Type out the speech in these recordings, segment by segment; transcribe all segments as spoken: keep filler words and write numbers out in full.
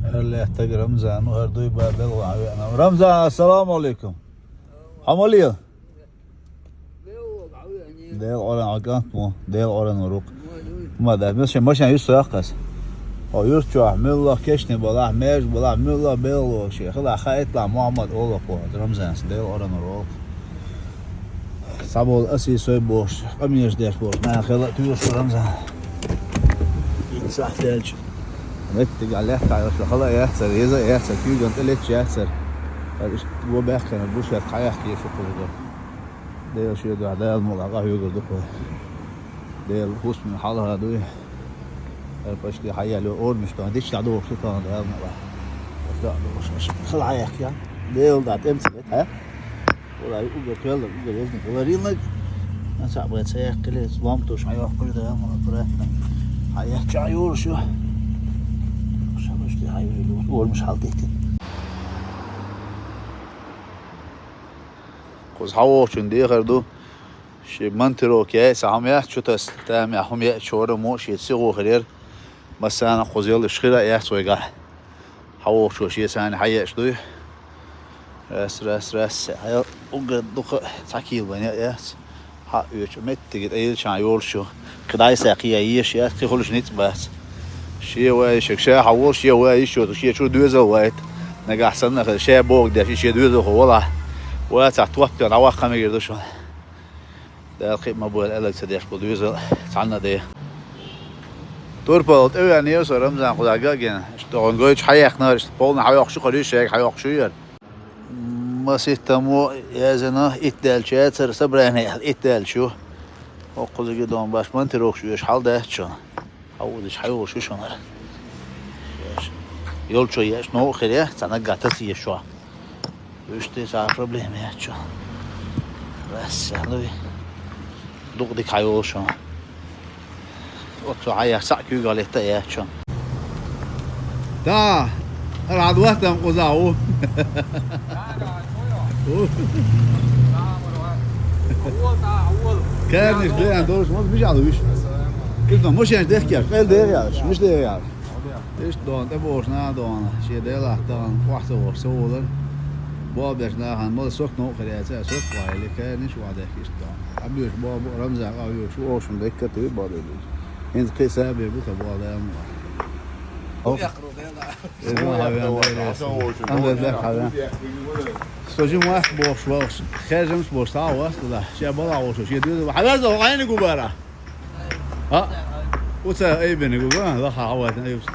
ХӀара лаьттаг Рамзан, ну, хӀара дуй ба белгӀа веана. Рамзан, ассаламу алейкум. Хьо ма лела? Дела Къуръан, хьо кӀант мо, Дела Къуръан вурук. Ма да, мел шен машин юс саккхас. О, юрт чохь, мелла кешни балахь, меж балахь, мелла белгӀа шен. Хила хаитлахь Мухьаммад олакхо, Рамзанс, Дела Къуръан вурук. Цхьаболу ас и сой бохуш, къамелаш деш бохуш, нахала туьйсуш Рамзан. Икка сахьт даьлча, меттиг а лаьттахь йолуш хала а яцара, еза а яцара, куьйган тӀе летча яцара. Ткъа иштта го баьхкина, бушет хьаяккхий шу кхуза. Дела шен дуьхьа Дала мукъ лахь къахьоьгур ду кху. Дела хӀусаман хьалха дуй. Эр почти хьаяьлла орамаш тахана, дича дӀадохуш ду тахана Дала мукъ лахь. Аса а дохуш, аша хала хьаяккхий. Дела да тӀемца бет, хьа? Валлай, угар тоьллаг, угар везна галарийнаг. Аса а бен ца яьккхиле, лом туш хьайоккхур ду, ма аккуратно. Хьаехча а йолуш ю. Шабашти хьайвелла, урамаш хьалтиттина. Кхуза хьан вохучун дехар ду. Ши монтировка яй, сан хьама яц чу тасса, тамехь хӀума яа чора мо шен сихо хир яра. Массарна кхуза йолуш хира а яц вайгахь. Хьан вохучо шен сани хьаеаш дуй? Рас, рас, рас, хьан угар дукха цхьа кийла бан яа яц. Хьан оьчу меттиге тӀе йилча йолуш ю. Кхидайса кхия еш яц, кхин хуьлуш ницкъ бац. Шен вай шаг ша хьан волуш, шен вай йиш йоцу, шен чу доьзал вайта. Нагахь санна хир, ша богу деш, и шен доьзалхо валахь. Вацахь топ тӀе дӀаваккха мегар ду шуна. Дала кхин а ма бойла, аьлларг ца деш болу доьзал цхьанна а де. Турпал тӀе веана ю со Рамзан кхузахь гагина. Иштта тӀехула гойтуш хьаяккхинера, иштта полна хьайоккхуш ю, кхо риш шайга хьайоккхуш ю яра. Маситтамо яздина, итт даьлча яцара, собрание аьлла, итт даьлча ю. ХӀокхуза гидон баш монтировкаш оьшу хьал дац шуна. Хьан вузаш хьайолуш ю шуна. Йолчо еш новкъа хир я, цхьа наггахь таса еш шо. Вуьшта цхьа проблема яц шуна. Расса луй. Дукха дика хьайолуш шуна. Оццо хьан яц, цхьаъ куьйгалетта а яц шуна. Да, ара хьан ваттам кхузахь ву? Карниш деана долуш, ма мижа а луьйш. Иза машенаш дехкеш, къел дегӀ яш, миш дегӀ яш. Иштта дона, тӀе бохуш нана дона, шен делахь тахана, охьа ца вохуш, ца волар. Болх беш нахана, мала сотта новкъа хир яц, сотта вахьийли, карниш вахьа дехка иштта дона. Хьан боьшу болх бу, Рамзан къахьоьгуш ву, охшун декка тӀе болх беш. ХӀинца кхин а сабе бу, ка болх даьлла ма вахьа. Со жимахь бохуш вахаш, хержамаш бохуш, схьа а вац, да. Шен балахь волуш, шен доьзал, хьан веза, хьайна гу бара? А? Уца айбина гу, а? Лаха хьаватна айбс.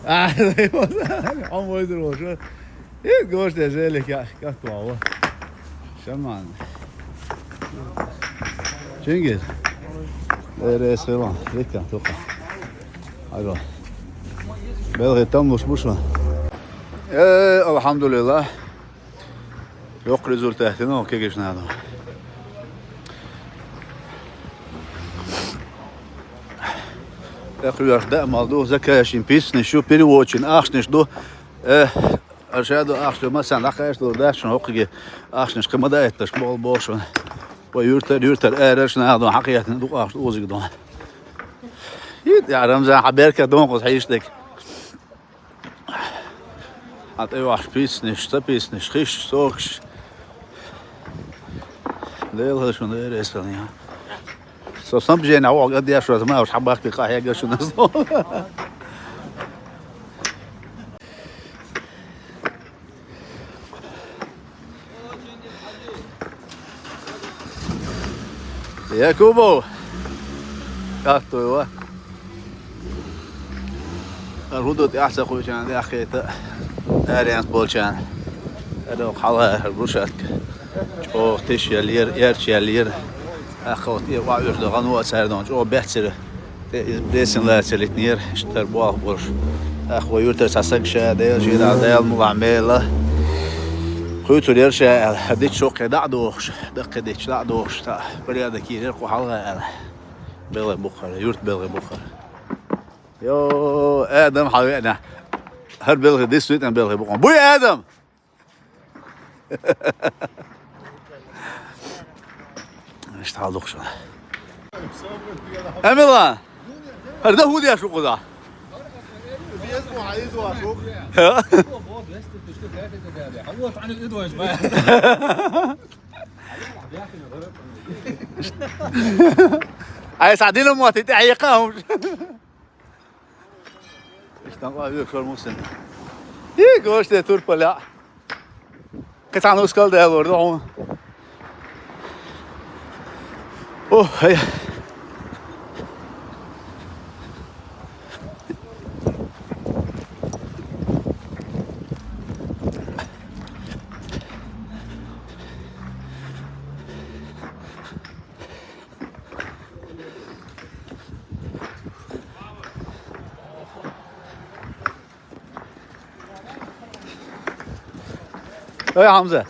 А, хьан вайзар волуш? Ит гош де зелик я, как вава. Шаман. Чингиз. Э, ресхилан, дикка, туха. Ага. БелгӀи тамлуш бу шуна. Э, алхьамдулиллах. Йоккха результат, ну, кегиш надо. ТӀекхоьхьуш даа мал ду, закаьшин пиццанаш ю, переводчин ахчанаш ду. Э, аша ду ахча ду, массарна дӀакхаьча долу дац шуна хӀокхуьге ахчанаш кхин ма даитташ, боху, боху шуна. Вай юьртара, юьртара арара шуна нах ду, хьан кхетина ду ахча озиг ду. ХӀинца, я Рамзан, хьан беркат донкъус хьийша дерг. Хьан тӀе вахаш пиццанаш, ца пиццанаш, хиш, сокаш. Дела хила шуна, дера эсала, я. Со снабжение вогӀу, деш ваза, ма уж хьан бахкий къахьегар шуна со. Якубов! Аттой ва? Ара хӀун ду тӀаьхьа ца хуьйчарна, тӀаьхьа хета аренца болчарна. Ара хьалха ара брусчатка. ЧӀогӀа тиша яьллера, эрча яьллера. ТӀаккха вот тӀе охьаоьшу дан гӀано а цара дон, чӀогӀа баьццара. ТӀе иза бесин лацар литнера, иштта болх болуш. ТӀаккха вай юьртара цхьа саг ша, Дела шен дӀа, Дала мукъ лахь мела. Кхуьйцур яра ша аьлла, дича шо кхе дӀа а дохуш, даккхий дича дӀа а дохуш, цхьа порядок йийр яра кху хьалха аьлла. БелгӀи бу хӀара, юрт белгӀи бу хӀара. Йо, Адам хьан веана. ХӀара белгӀи, действительно белгӀи бу хӀара. Буй, Адам! Иштта хьал ду-кх шуна. Амила! ХӀара дан хӀун деш ву кхузахь? ХӀа? Ай, садина мотти тӀехьекха хӀума. Иштта къа век шор мусин. И, гоште турпаля. Кхетан ускал да лор да хӀума. О, ай. Эй, Хьамза.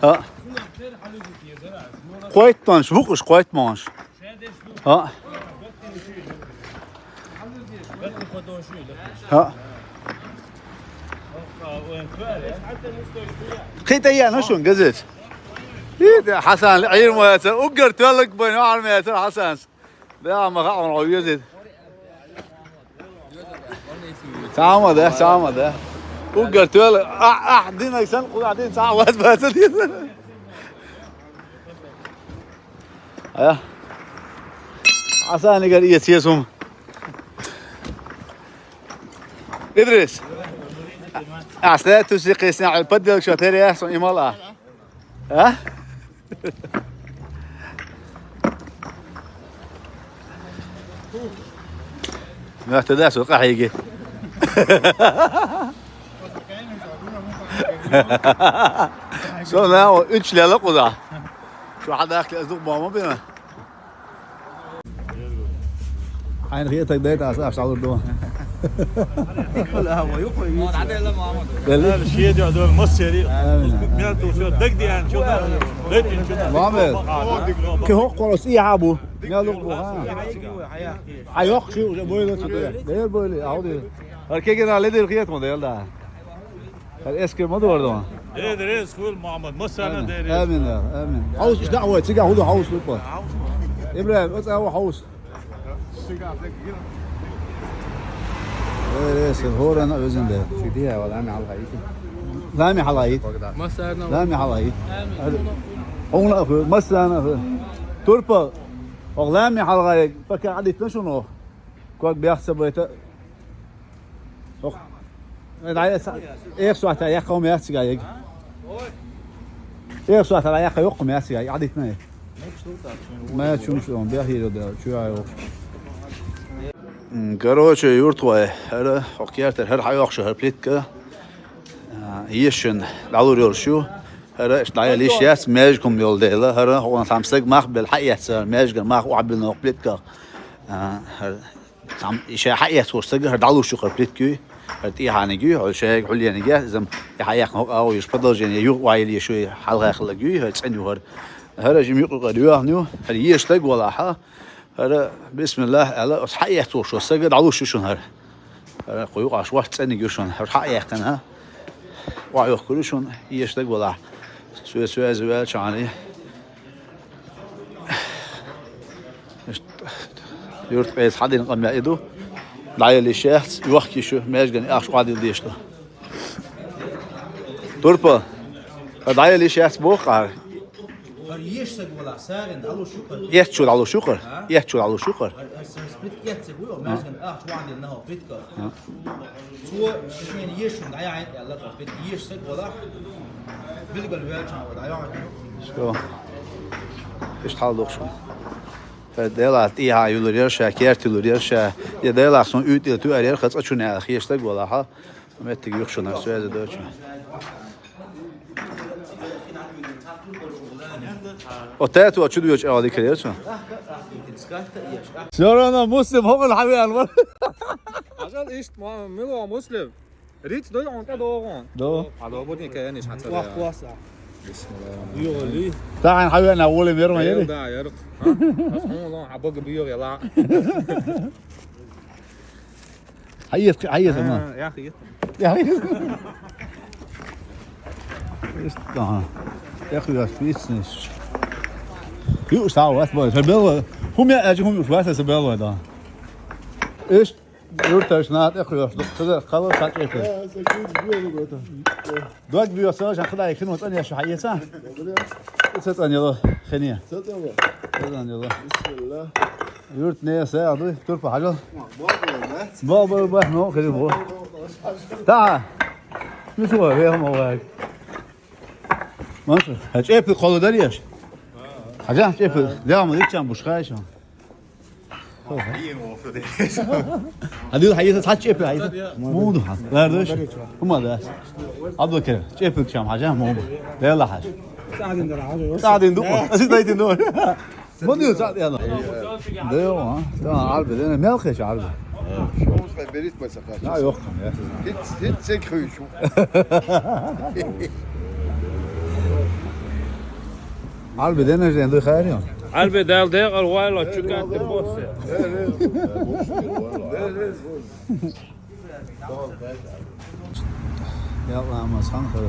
ХӀа. Кхойттонаш, вукъуш кхойттмонаш. ХӀа. ХӀа. Кхин тӀе яна шун газет. И, Хьасан, Ӏийр ма яцар, уггар тоьллаг байна, Ӏийр ма яцар Хьасанс. Да, ма хаьа хьуна хьо везийта. Цхьа хӀума да, цхьа хӀума да. Уггар тоьллаг, ахь, ахь динарг санна, кхузахь дина цхьа а вац бац деза. Ая. Хьасанигара эца еза хӀума. Идрис. Ахь статус йикхийсина, хьуна подделка шо тера яхь, сон имал а. А? Моьтту да, со къахьийги. Со нагӀо уьтташ лела кхузахь. Шу хьадахкале ас дукха боху ма бина. Хьайна хетарг дайта аса, аш дӀалур ду. Делла. Шеде а дол массери. Амин. Мел ту всё дагдиан чу. Дайтин чу. Мамед. Ки хӀокхо ас и хьабу. Мел лугу, ха? Хьайоккхуш уже бойла чу. Дер бойла, ауди. Ар кегина ледер хет ма делла. Хьал эскар ма дора дан. Дер, дер, хуьлда, Мухьаммад, массарна дер. Амин, амин. Хьовса, иштта а вай, цигахь хӀун ду хьовса, лупа? ИбрахӀим, оцу а вай хьовса. Э, э, сан хӀорана а везан бер. Шу дия, вала, ами хьалхайти. Лами хьалхайти. Массарна. Лами хьалхайти. Амин. Хьуна а хуьлда, массарна а хуьлда. Турпал, оха лами хьалхайга, пока Ӏадитна шуна оха. Ког бехк ца байта. Ох. Э, дай, э, са-, эх, сохьта, яхха хӀума яц цигахь яга. Эх, сохьта, дай, яхха йоккха хӀума яц цигахь, Ӏадитна яга. Ма чуьнаш он, бехк йийр да, чу яй воккхуш. М, короче, юртахой, хӀара, хӀокху кертара, хӀара хьайоккхуш ю хӀара плитка. А, ешан дӀалур йолуш ю. ХӀара иштта дӀаяла йиш яц, маьждиг хӀума йолу дела, хӀара хӀокхунна цхьамма стаг мах белла, хьаэцна, маьждиган мах охьабиллина хӀокху плитках. А, хӀара Цхьамма и ша хьаэцна волчу стага хӀара дӀалуш ю хӀара плитка юй, хӀара тӀехьаниг юй, хӀара шайга хьуьлланиг яц, иза и хьаэцна хӀокху агӀо юш продолжение юха охьайилла еш юй, хьалха хилларг юй, хӀара цӀена ю хӀара. ХӀара жима юкъа юкъара йоьхна ю, хӀара еш стаг валахьа, хӀара бисмиллахӀ аьлла, оцу хьаэцна волчу стага дӀалуш ю шуна хӀара. ХӀара кху юкъахь вац цӀениг ю шуна, хӀара хьаэцна, охьайохкур ю шуна, еш стаг валахьа. Соьца веза ваьлчахьана. Иштта, юьртахой хьадина къамел и ду. ДӀаяла йиш яц, йохка йиш ю, маьждиган ахча охьадилла дезаш ду. Турпа, хӀара дӀаяла йиш яц боху хьара? ХӀара еш стаг валахь, сагӀина дӀалуш ю хӀара. Эцчо дӀалуш ю хӀара? А? Эцчо дӀалуш ю хӀара? ХӀара, хӀара сан спит эцциг ву, а, маьждиган ахча охьадилла нахал плитка. А. Цо шена ешан дӀаяхьийта аьлла, тхо петта еш стаг валахь, билггал ваьлчахьана вай дӀаяхьийта. Всё. Иштта хьал дохуш ву. ХӀара Делахь тӀехьа юлур яра ша, керта юлур яра ша. Я Делахь суна уьйтӀила туьар яра, хаза цӀа чу неӀалх еш стаг валахьа. Меттиг юхшуна, связи дочу. О, тӀе а чу доьчу аьлла дика дерца. Всё равно Муслим хӀокхуьнан хьан веана вара. Ажал иштта, ма-, мила Муслим. Риц дой хьуна тӀедогӀун. До. Хьан догӀу бутин кайниш хьан ца вах веана. Васа. Бисмилла. Йоли. Тахьан хьан веана воле мер ма яри? Да, ярх. Ха? Ас хьуна лон хьан бага биё яла. Хьаэца, хьаэца, ма. А, яхъ, яхъ. Я, хьаэца. Иштта, ага. Яхъ, я, фитнес. Юуш, сау, вас, бой. Са белла. ХӀума я, аьлча, хӀума юуш, вас, са белла, да. Иштта. Юрташ нах тӀекхуьйсу, ду-, цу дерг кхалла схьачӀепи. Э, аса куьйгаш боьлу бата. Дог боьху сан, шан хӀадай хино цӀанъеш хьаэца. Ца цӀанъело хине. Ца цӀанъело. Ца цӀанъело. Бисмилла. Юрт не сагӀа дуй, турпа хьажал. Бо-бо, бо-бо, бо-бо, ну, хири бо. Та. Мисуа, веха ма ваг. Маша, а чӀепи кхолла дарьеш? Хьажа, чӀепи. Дяма диччан бушхайша. Хьадил хьайса цхьа чӀепи хьайса. Муду хьа. Лардош. ХӀума да. Абдул Керим, чӀепи чам хьажа, муду. Дела хьажа. ЦӀадин дара хьажа. ЦӀадин ду. Аси дайтин ду. Муду цӀад яна. Дела, а? Та арби, дена мелхеш арби. Шоу берит масака. Ла, йоах, я. Хит, хит сек хуйшу. Арби денежден дуй хайр ю. Арби дал дегӀар вайла чукатти боссе. Яла мас хан хир.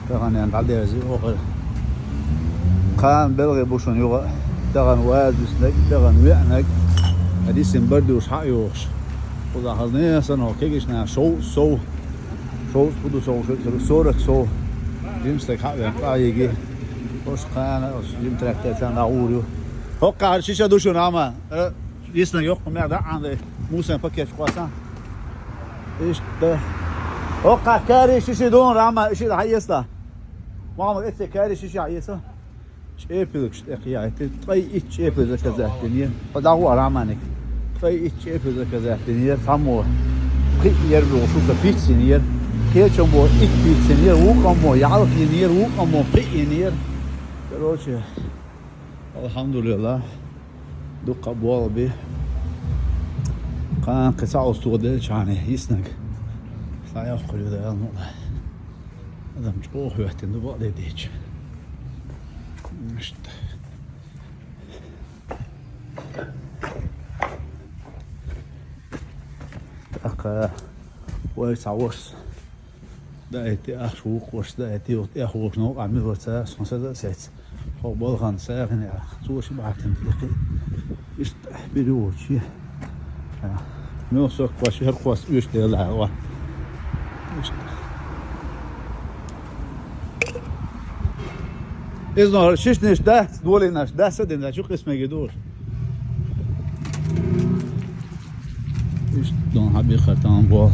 Таханен дӀадерзи охир. Кхана белгӀи бу шун югӀа. Тахана вазуснаг, тахана веанаг. Адисин бардуш хьа югӀуш. Худа хазне сан хо кегишна шоу сов. Шовзткъа ду сов, шо-, сорок сов. Жим стаг хьа вен, къа йиги. Хош кхана, ос жим трактор цан дӀагӀур ю. ХӀоккхахьара шиша ду шуна, ама, э, йисна йоккха мер даӀан дай. Мусан пакет кхосан. Иштта. ХӀоккхахь кари шиши дун, рама, иши хьаеста. Мама, эцце кари шиши хьаеса. ЧӀепилгаш тӀекхиайтта, ткъе итт чӀепил заказать динера. Ткъа дагӀу араманик. Ткъе итт чӀепил заказать динера, цхьаммо кхиъ ер бу шука пиццинера. Кхечаммо итт пиццинера, вукъаммо ялх йинера, вукъаммо кхиъ йинера. Короче, алхьамдулиллах, дукха болх би. Кхана кхин цхьа устугӀа делча хьана йиснаг. Схьаяккхур ю Дала мукъ лахь. Адам чӀогӀа хӀоьттина ду бакъдердича. Иштта. ТӀаккха вай цхьа вашас даайти, ахча вукху вашас даайти, юха тӀехволуш новкъахь мила ваца, сон саза а сецна. Хьо балхана сагӀина а, цо ши бахьтина тӀекхи. Иштта бери вочи. Мел соккхош хӀерхош уьш дела хьа. Иштта. Иза нор шишнаш дац, долийнаш дац, а дина чу къисмеги душ. Иштта дон хьабихар там бол.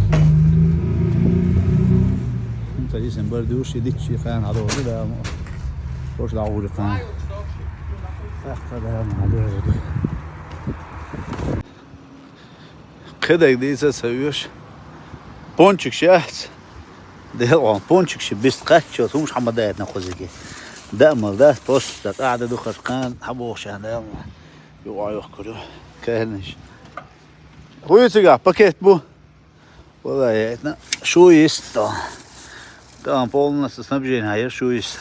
Хунта йисен бар душ, и диччи кхана хьадогӀу да мо. Хош дагӀури кхана. Ахта да мо хьадогӀу. Кхидайг дийца ца веш. Пончик шац. Дел он пончик ши бист кхаччо, хӀумаш хьама даьтна кхузиги. Да мал да, тос, да, къада духар кхана, хьабоху шан да мо. Ю айох курю. Кайнаш. Хуй цига пакет бу. Вала яйтна. Шу йист то. Там полностью снабжение, а я шу йист.